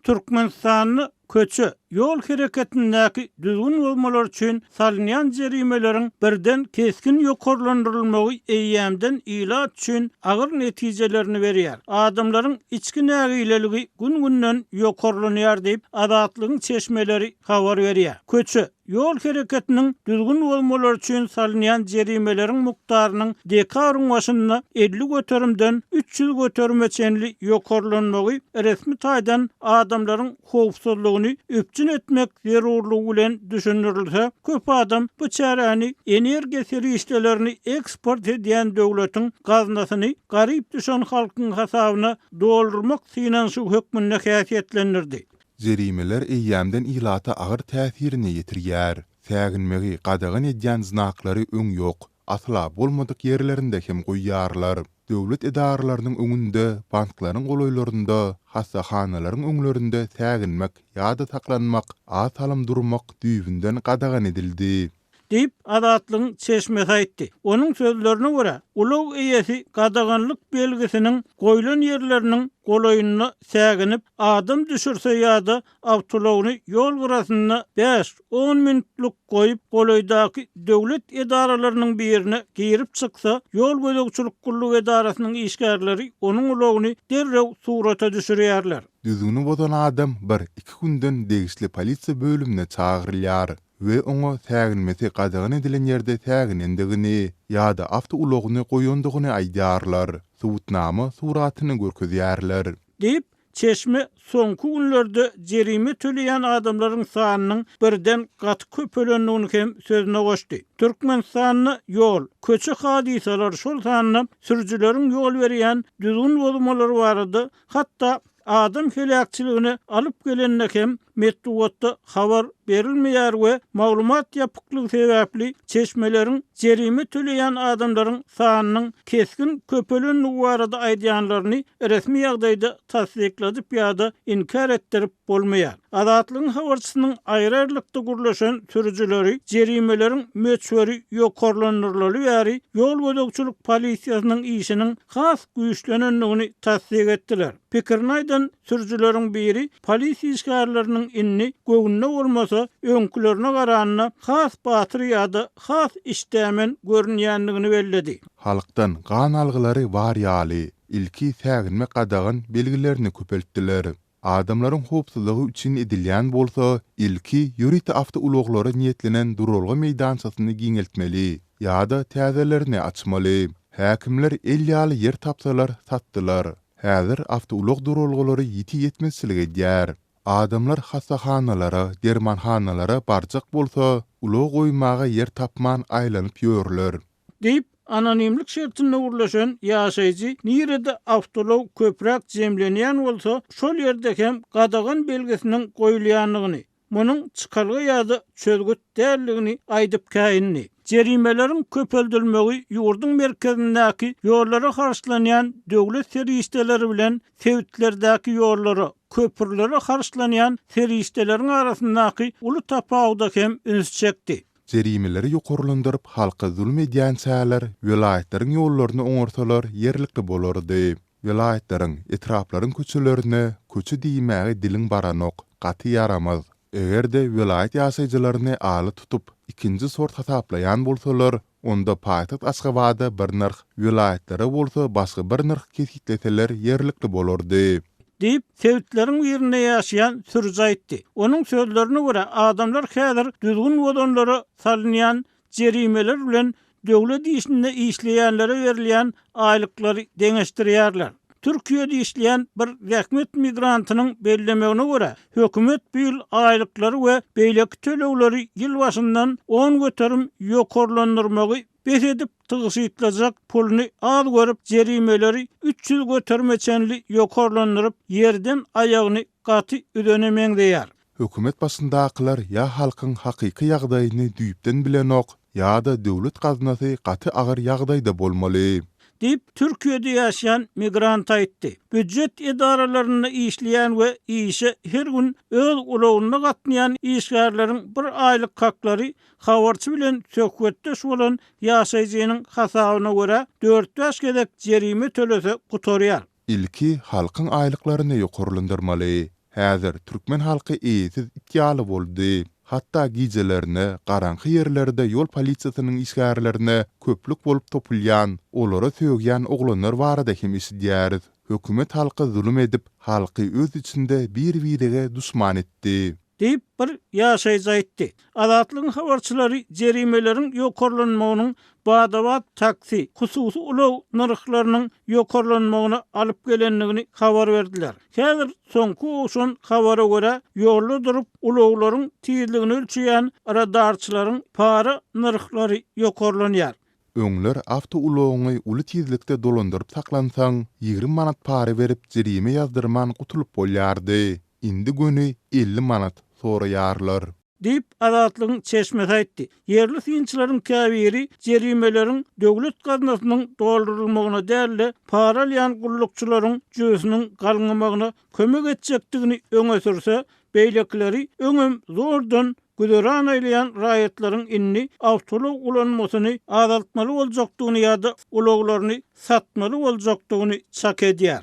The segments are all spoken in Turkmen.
Türkmenistanda köçe, ýol hereketindäki düzgün bozmalar üçin salynýan jerimeleriň birden kesgin ýokarlandyrylmagy eýýämden ilat üçin agyr netijelerini berýär. Adamlaryň içki nägileligi gün-günden ýokarlanýar diýip, Azatlygyň çeşmeleri habar berýär. Köçe, Ýol hereketiniň düzgün bozmalary üçin salynýan jerimeleriň mukdarynyň dekabryň başynda 50 göterimden 300 göterime çenli ýokarlanmagy resmi taýdan adamlaryň howpsuzlygyny üpjün etmek zerurlygy bilen düşündirilse, köp adam bu çäräni energiýa serişdelerini eksport edýän döwletiň gaznasyny garyp düşen halkyň hasabyna doldurmak synanyşygy hökmünde häsiýetlendirdi. Jerimeler eýýämden ilata agyr täsirini ýetirýär. Säginmegi gadagan edýän znaklary öň ýok, asla bolmadyk ýerlerinde hem goýýarlar. Döwlet edaralarynyň öňünde, banklaryň golaýlarynda, hassahanalaryň öňlerinde säginmek ýa-da saklanmak, az salym durmak düýbünden gadagan edildi. Diýip, Azatlygyň çeşmesi aýtdy. Onuň sözlerine görä, ulag eýesi gadaganlyk belgisiniň goýlan ýerleriniň golaýynda säginip, adam düşürse ýa-da awtoulagyny ýol gyrasynda bäş, on minutlyk goýup, golaýdaky döwlet edaralarynyň birine girip çyksa, ýol gözegçilik gullugy edarasynyň işgärleri onuň ulagyny derrew surata düşürýärler. Düzgüni bozan adam bir, iki günden degişli polisiýa bölümine çagyrylýar. we oňa säginmesi gadagan edilen ýerde säginendigini ýa-da awtoulagyny goýandygyny aýdýarlar, subutnama suratyny görkezýärler. Diýip, çeşme soňky günlerde jerime töleýän adamlaryň sanynyň birden gaty köpelendigini hem sözüne goşdy. Türkmenistanda ýol, köçe hadysalary, şol sanda sürüjileriň ýol berýän düzgün bozmalary barada hatda adam heläkçiligine alyp gelende hem metbugatda habar berilmeýär we maglumat ýapyklygy sebäpli çeşmeleriň jerime töleýän adamlaryň sanynyň kesgin köpelendigi barada aýdýanlaryny resmi ýagdaýda tassykladyp ýa-da inkär etdirip bolmaýar. Azatlygyň habarçysynyň aýry-aýrylykda gürleşen sürüjileri jerimeleriň möçberi ýokarlandyrylaly bäri ýol gözegçilik polisiýasynyň işiniň has güýçlenendigini tassyk etdiler. Pikirini aýdan sürüjileriň biri polisiýa işgärleriniň indi göwnüne bolmasa öňkülerine garanda has batyr ýa-da has işdämen görünýändigini belledi. Halkdan gan algylary bar ýaly, ilki säginmek gadagan belgilerini köpeltdiler. Adamlaryň howpsuzlygy üçin edilýän bolsa, ilki ýörite awtoulaglara niýetlenen duralga meýdançasyny giňeltmeli ýa-da täzelerini açmaly. Häkimler el ýaly ýer tapsalar, satdylar. Häzir awtoulag duralgalary ýiti ýetmezçilik edýär. Adamlar hassahanalara, dermanhanalara barjak bolsa, ulag goýmaga ýer tapman aýlanyp ýörler. Diýip, anonimlik şertinde gürleşen ýaşaýjy nirede awtoulag köpräk jemlenýän bolsa, şol ýerde hem gadagan belgisiniň goýulýandygyny, munuň çykalga ýa-da çözgüt däldigini aýdyp käýindi. Jerimeleriň köpeldilmegi ýurduň merkezindäki ýollara harçlanýan döwlet serişdeleri bilen sebitlerdäki ýollara, köprülere harçlanýan serişdeleriň arasyndaky uly tapawuda hem üns çekdi. Jerimeleri ýokarlandyryp halka zulum edýänçäler welaýatlaryň ýollaryny oňarsalar ýerlikli bolardy. Welaýatlaryň, etraplaryň köçelerine köçe diýmäge diliň baranok, gaty ýaramaz. Eger-de welaýat ýaşaýjylaryny ala tutup, ikinji sort hasaplaýan bolsalar, onda paýtagt Aşgabada bir nyrh, welaýatlara bolsa başga bir nyrh kesgitleseler ýerlikli bolardy. Diýip, sebitleriň birinde ýaşaýan sürüji aýtdy. Onuň sözlerine görä, adamlar häzir düzgün bozanlara salynýan jerimeler bilen döwlet işinde işleýänlere berilýän aýlyklary deňeşdirýärler. Türkiýede işleýän bir zähmet migrantynyň bellemegine görä, hökümet bu ýyl aýlyklary we beýleki tölegleri ýyl başyndan 10% ýokarlandyrmagy bes edip, tygşytlajak puluny az görüp, jerimeleri 300 göterime çenli ýokarlandyryp, ýerden aýagyny gaty üzene meňzeýär. Hökümet başyndakylar ýa halkyň hakyky ýagdaýyny düýpden bilenok, ýa-da döwlet gaznasy gaty agyr ýagdaýda bolmaly. Diýip, Türkiýede ýaşaýan migrant aýtdy. Býujet edaralarynda işleýän we işe her gün öz ulagynda gatnaýan işgärleriň bir aýlyk haklary Habarçy bilen söhbetdeş bolan ýaşaýjynyň hasabyna görä, dört-bäş gezek jerime tölese gutarýar. Ilki halkyň aýlyklaryny ýokarlandyrmaly. Häzir türkmen halky eýesiz it ýaly boldy. Hatda gijelerine garaňky ýerlerde ýol polisiýasynyň işgärlerine köplük bolup topulýan, olara sögýän oglanlar barada hem eşidýäris. Hökümet halka zulum edip, halky öz içinde bir-birege duşman etdi. Diýip, bir ýaşaýjy aýtdy. Azatlygyň habarçylary jerimeleriň ýokarlanmagynyň bada-bat taksi, hususy ulag nyrhlarynyň ýokarlanmagyna alyp gelendigini habar berdiler. Häzir soňky gowşan habara görä, ýolda durup, ulaglaryň tizligini ölçeýän radarçylaryň para nyrhlary ýokarlanýar. Öňler awtoulagyňy uly tizlikde dolandyryp saklansaň, 20 manat para berip jerime ýazdyrman gutulyp bolýardy. Indi göni 50 manat soraýarlar. Diýip, Azatlygyň çeşmesi aýtdy. Ýerli synçylaryň käbiri jerimeleriň döwlet gaznasynyň doldurylmagyna däl-de, para alýan gullukçylaryň jübüsiniň galňamagyna kömek etjekdigini öňe sürse, beýlekileri öňem zordan güzeran aýlaýan raýatlaryň indi awtoulag ulanmasyny azaltmaly boljakdygyny ýa-da ulaglaryny satmaly boljakdygyny çak edýär.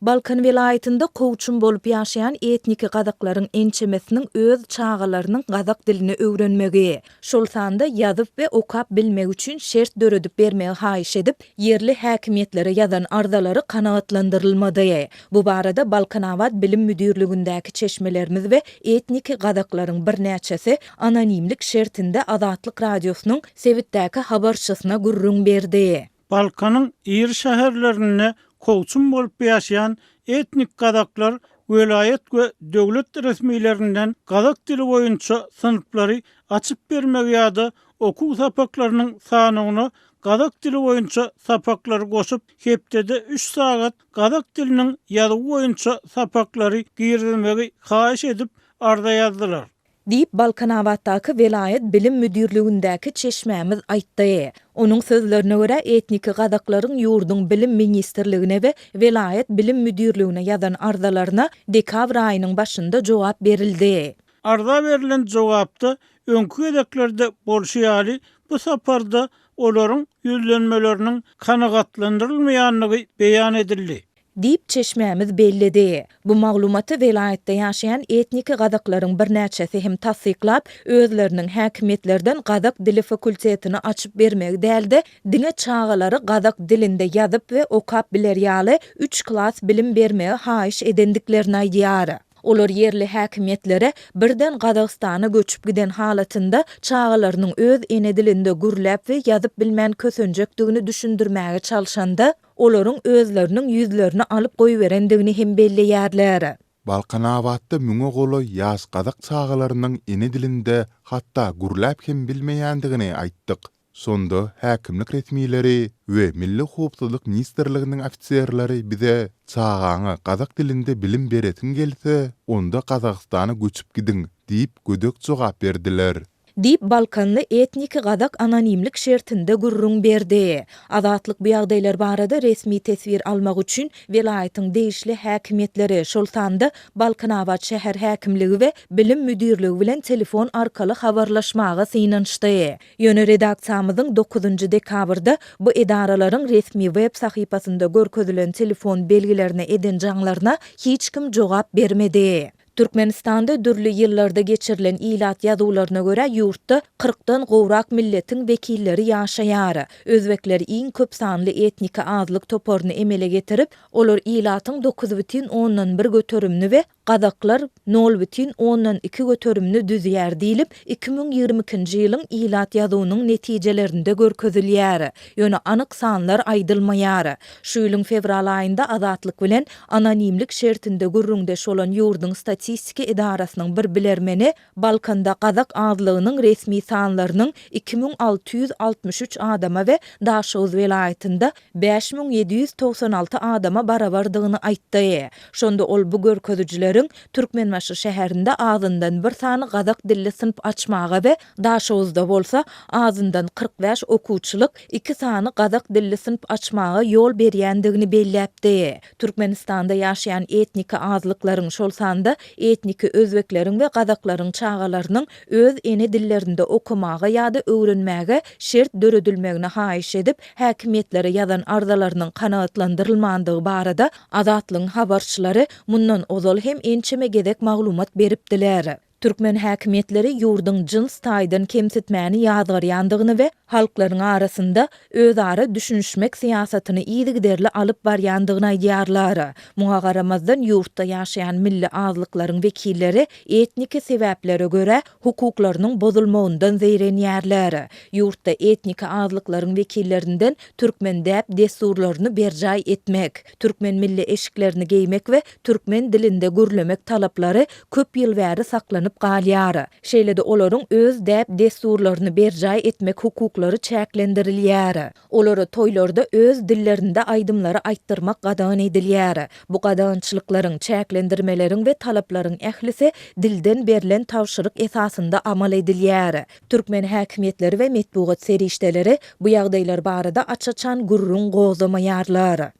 Balkan welaýatynda kowçum bolup ýaşaýan etniki gazaklaryň ençemesiniň öz çagalarynyň gazak dilini öwrenmegi, şol sanda ýazyp we okap bilmegi üçin şert döredip bermegi haýyş edip, ýerli häkimiýetlere ýazan arzalary kanagatlandyrylmady. Bu barada Balkanabat bilim müdirligindäki çeşmelerimiz we etniki gazaklaryň birnäçesi anonimlik şertinde Azatlyk Radiosynyň sebitdäki habarçysyna gürrüň berdi. Balkanyň iri şäherlerinde kowçum bolup ýaşaýan etnik gazaklar welaýat we döwlet resmilerinden gazak dili boýunça synplary açyp bermegi ýa-da okuw sapaklarynyň sanawyna gazak dili boýunça sapaklary goşup, hepdede üç sagat gazak diliniň ýazuwy boýunça sapaklary girizmegi haýyş edip arza ýazdylar. Diýip, Balkanabatdaky welaýat bilim müdirligindäki çeşmämiz aýtdy. Onuň sözlerine görä, etniki gazaklaryň ýurduň Bilim ministrligine we welaýat bilim müdirligine ýazan arzalaryna dekabr aýynyň başynda jogap berildi. Arza berlen jogapda öňki gezeklerde bolşy ýaly, bu sapar-da olaryň ýüzlenmeleriniň kanagatlandyrylmaýandygy beýan edildi. Diýip, çeşmämiz belledi. Bu maglumaty welaýatda ýaşaýan etniki gazaklaryň birnäçesi hem tassyklap, özleriniň häkimiýetlerden gazak dili fakultetini açyp bermegi däl-de, diňe çagalary gazak dilinde ýazyp we okap biler ýaly üç klas bilim bermegi haýyş edendiklerini aýdýar. Olar ýerli häkimiýetlere birden Gazagystana göçüp giden halatynda çagalarynyň öz ene dilinde gürläp we ýazyp bilmän kösenjekdigini düşündirmäge çalşanda, olaryň özleriniň ýüzlerini alyp goýberendigini hem belleýärler. Balkanabatda müňe golaý ýaş gazak çagalarynyň ene dilinde hatda gürläp hem bilmeýändigini aýtdyk. Şonda häkimlik resmileri we Milli howpsuzlyk ministrliginiň ofiserleri bize Çagaňa gazak dilinde bilim beresiň gelse, onda Gazagystana göçüp gidiň diýip gödek jogap berdiler. Diýip, balkanly etniki gazak anonimlik şertinde gürrüň berdi. Azatlyk bu ýagdaýlar barada resmi teswir almak üçin welaýatyň degişli häkimiýetleri, şol sanda Balkanabat şäher häkimligi we bilim müdirligi bilen telefon arkaly habarlaşmaga synanyşdy. Ýöne redaksiýamyzyň dokuzynjy dekabrda bu edaralaryň resmi web sahypasynda görkezilen telefon belgilerine eden jaňlaryna hiç kim jogap bermedi. Türkmenistanda dürli ýyllarda geçirilen ilat ýazuwlaryna görä ýurtda kyrkdan gowrak milletiň wekilleri ýaşaýar. Özbekler iň köp sanly etniki azlyk toparyny emele getirip, olar ilatyň 9,1 göterimini we gazaklar nol bütin ondan iki göterimini düzýär diýlip, 2022-nji ýylyň ilat ýazuwynyň netijelerinde görkezilýär. Ýöne anyk sanlar aýdylmaýar. Şu ýylyň fewral aýynda Azatlyk bilen anonimlik şertinde gürrüňdeş bolan ýurduň statistiki edarasynyň bir bilermeni Balkanda gazak azlygynyň resmi sanlarynyň 2663 adama we Daşoguz welaýatynda 5796 adama barabardygyny aýtdy. Şonda ol bu görkezijileriň. häkimiýetleriň Türkmenbaşy şäherinde azyndan bir sany gazak dilli synp açmaga we Daşoguzda bolsa azyndan 45 okuwçylyk iki sany gazak dilli synp açmaga ýol berýändigini belläpdi. Türkmenistanda ýaşaýan etniki azlyklaryň, şol sanda etniki özbekleriň we gazaklaryň çagalarynyň öz ene dillerinde okamaga ýa-da öwrenmäge şert döredilmegini haýyş edip, häkimiýetlere ýazan arzalarynyň kanagatlandyrylmandygy barada Azatlygyň habarçylary mundan ozal hem ençeme gezek maglumat beripdiler. Türkmen häkimiýetleri ýurduň jyns taýdan kemsitmäni ýazgarýandygyny we halklaryň arasynda özara düşünişmek syýasatyny yzygiderli alyp barýandygyny aýdýarlar. Muňa garamazdan, ýurtda ýaşaýan milli azlyklaryň wekilleri etniki sebäplere görä hukuklarynyň bozulmagyndan zeýrenýärler. Ýurtda etniki azlyklaryň wekillerinden türkmen däp-dessurlaryny berjaý etmek, türkmen milli eşiklerini geýmek we türkmen dilinde gürlemek talaplary köp ýyl bäri saklanyp galýar. Şeýle-de olaryň öz däp-dessurlaryny berjaý etmek hukuklary çäklendirilýär. Olara toýlarda öz dillerinde aýdymlary aýtdyrmak gadagan edilýär. Bu gadagançylyklaryň, çäklendirmeleriň we talaplaryň ählisi dilden berlen tabşyryk esasynda amal edilýär. Türkmen häkimiýetleri we metbugat serişdeleri bu ýagdaýlar barada aç-açan gürrüň gozgamaýarlar.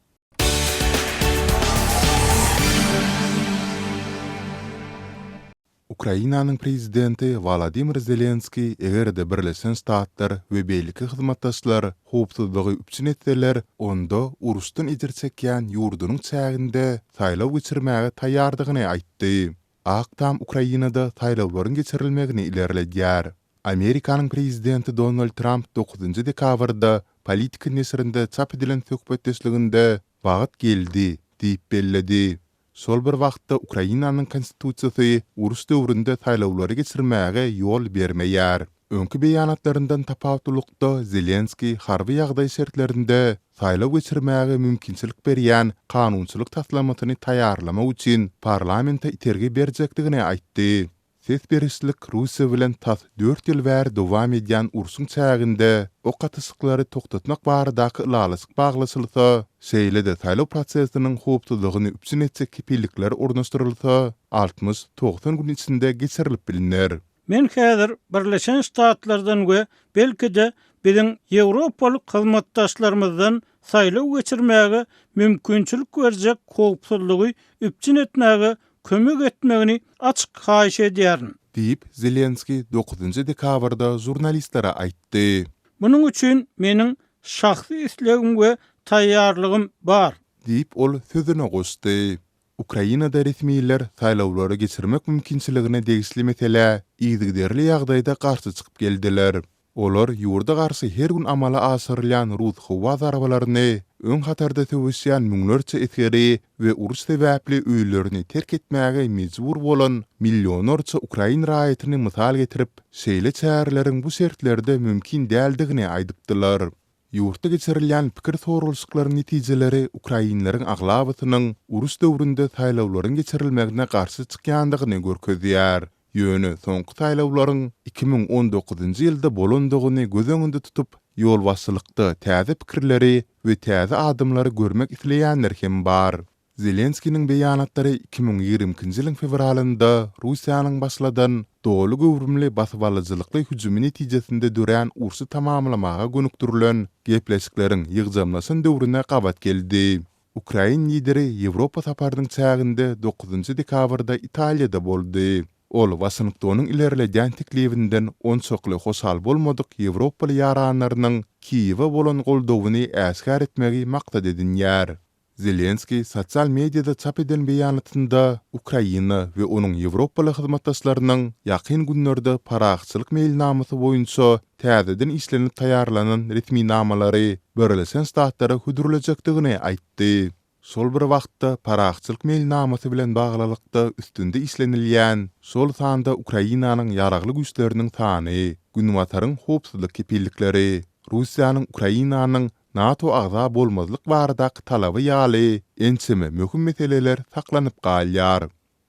Ukrainanyň prezidenti Wolodymyr Zelenskiý eger-de Birleşen Ştatlar we beýleki hyzmatdaşlar howpsuzlygy üpjün etseler, onda uruşdan ejir çekýän ýurdunyň çäginde saýlaw geçirmäge taýýardygyny aýtdy. Ak Tam Ukrainada saýlawlaryň geçirilmegini ilerledýär. Amerikanyň prezidenti Donald Tramp dokuzynjy dekabrda Politico neşirinde çap edilen söhbetdeşliginde Wagt geldi diýip belledi. Şol bir wagtda Ukrainanyň konstitusiýasy uruş döwründe saýlawlary geçirmäge ýol bermeýär. Öňki beýanatlaryndan tapawutlylykda Zelenskiý harby ýagdaý şertlerinde saýlaw geçirmäge mümkinçilik berýän kanunçylyk taslamasyny taýýarlamak üçin parlamente itergi berjekdigini aýtdy. Ses berişlik Russiýa bilen tas dört ýyl bäri dowam edýän urşuň çäginde ok atyşyklary togtatmak baradaky ylalaşyk baglaşylsa, şeýle-de saýlaw prosesiniň howpsuzlygyny üpjün etjek kepillikler ornaşdyrylsa, 60, 90 gün içinde geçirilip bilner. Men häzir Birleşen Ştatlardan we belki-de biziň ýewropaly hyzmatdaşlarymyzdan saýlaw geçirmäge mümkinçilik berjek howpsuzlygy üpjün etmäge kömek etmegini açyk haýyş edýärin. Diýip, Zelenskiý dokuzynjy dekabrda žurnalistlere aýtdy. Munuň üçin meniň şahsy islegim we taýýarlygym bar. Diýip, ol sözüne goşdy. Ukrainada resmiler saýlawlary geçirmek mümkinçiligine degişli meselä yzygiderli ýagdaýda garşy çykyp geldiler. Olar ýurda garşy her gün amala aşyrylýan rus howa zarbalaryny, öň hatarda söweşýän müňlerçe esgeri we uruş sebäpli öýlerini terk etmäge mejbur bolan millionlarça ukrain raýatyny mysal getirip, şeýle çäreleriň bu şertlerde mümkin däldigini aýdypdylar. Ýurtda geçirilýän pikir soralyşyklaryň netijeleri ukrainleriň aglabasynyň uruş döwründe saýlawlaryň geçirilmegine garşy çykýandygyny görkezýär. Ýöne soňky saýlawlaryň 2019-njy ýylda bolandygyny göz öňünde tutup, ýolbaşçylykda täze pikirleri we täze adamlary görmek isleýänler hem bar. Zelenskiniň beýanatlary 2022-nji ýylyň fewralynda Russiýanyň başladan doly göwrümli basybalyjylykly hüjümi netijesinde dörän urşy tamamlamaga gönükdirilen gepleşikleriň ýygjamlaşan döwrüne gabat geldi. Ukrain lideri Ýewropa saparynyň çäginde dokuzynjy dekabrda Italiýada boldy. Ol Waşingtonyň ilerledýän teklibinden onçakly hoşal bolmadyk ýewropaly ýaranlarynyň Kiýewe bolan goldawyny äşgär etmegi maksat edinýär. Zelenskiý sosial mediada çap eden beýanatynda Ukraina we onuň ýewropaly hyzmatdaşlarynyň ýakyn günlerde parahatçylyk meýilnamasy boýunça täzeden işlenip taýýarlanan resminamalary Birleşen Ştatlara hödürlejekdigini aýtdy. Şol bir wagtda, parahatçylyk meýilnamasy bilen baglylykda üstünde işlenilýän, şol sanda Ukrainanyň ýaragly güýçleriniň sany, Günbataryň howpsuzlyk kepillikleri, Russiýanyň Ukrainanyň NATO agza bolmazlyk baradaky talaby ýaly ençeme möhüm meseleler saklanyp galýar.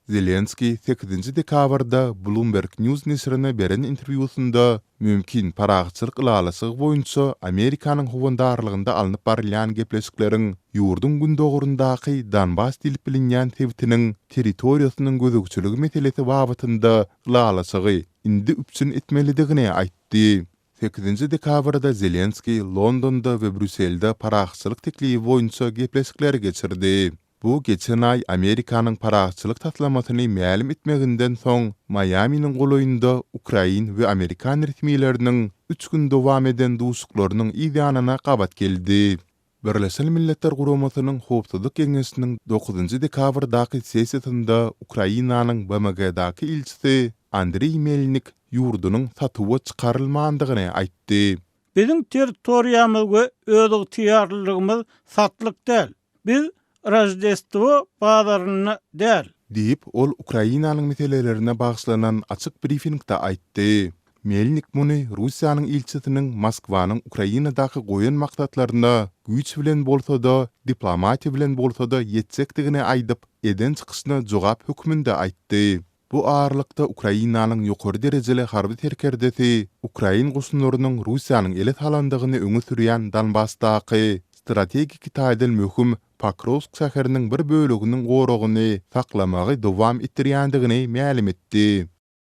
Zelenskiý sekizinji dekabrda Bloomberg News neşirine beren interwýusynda mümkin parahatçylyk ylalaşygy boýunça Amerikanyň howandarlygynda alnyp barylýan gepleşikleriň ýurduň gündogaryndaky Donbas diýlip bilinýän sebitiniň territoriýasynyň gözegçiligi meselesi babatynda ylalaşygy indi üpjün etmelidigini aýtdy. Sekizinji dekabrda Zelenskiý Londonda we Brýusselde parahatçylyk teklibi boýunça gepleşikleri geçirdi. Bu geçen aý Amerikanyň parahatçylyk taslamasyny mälim etmeginden soň, Maýaminiň golaýynda ukrain we amerikan resmileriniň üç gün dowam eden duşuşyklarynyň yz ýanyna gabat geldi. Birleşen Milletler Guramasynyň Howpsuzlyk Geňeşiniň dokuzynjy dekabrdaky sessiýasynda Ukrainanyň BMG-daky ilçisi Andriý Melnik ýurdunyň satuwa çykarylmandygyny aýtdy. Biziň territoriýamyz we özygtyýarlylygymyz satlyk däl. Biz Roždestwo bazarynda däl. Diýip, ol Ukrainanyň meselelerine bagyşlanan açyk brifingde aýtdy. Melnik muny Russiýanyň ilçisiniň Moskwanyň Ukrainadaky goýan maksatlaryna güýç bilen bolsa-da, diplomatiýa bilen bolsa-da ýetjekdigini aýdyp, eden çykyşyna jogap hökmünde aýtdy. Bu aralykda Ukrainanyň ýokary derejeli harby serkerdesi ukrain goşunlarynyň Russiýanyň ele salandygyny öňe sürýän Donbasdaky strategik taýdan möhüm Pokrowsk şäheriniň bir böleginiň goragyny saklamagy dowam etdirýändigini mälim etdi.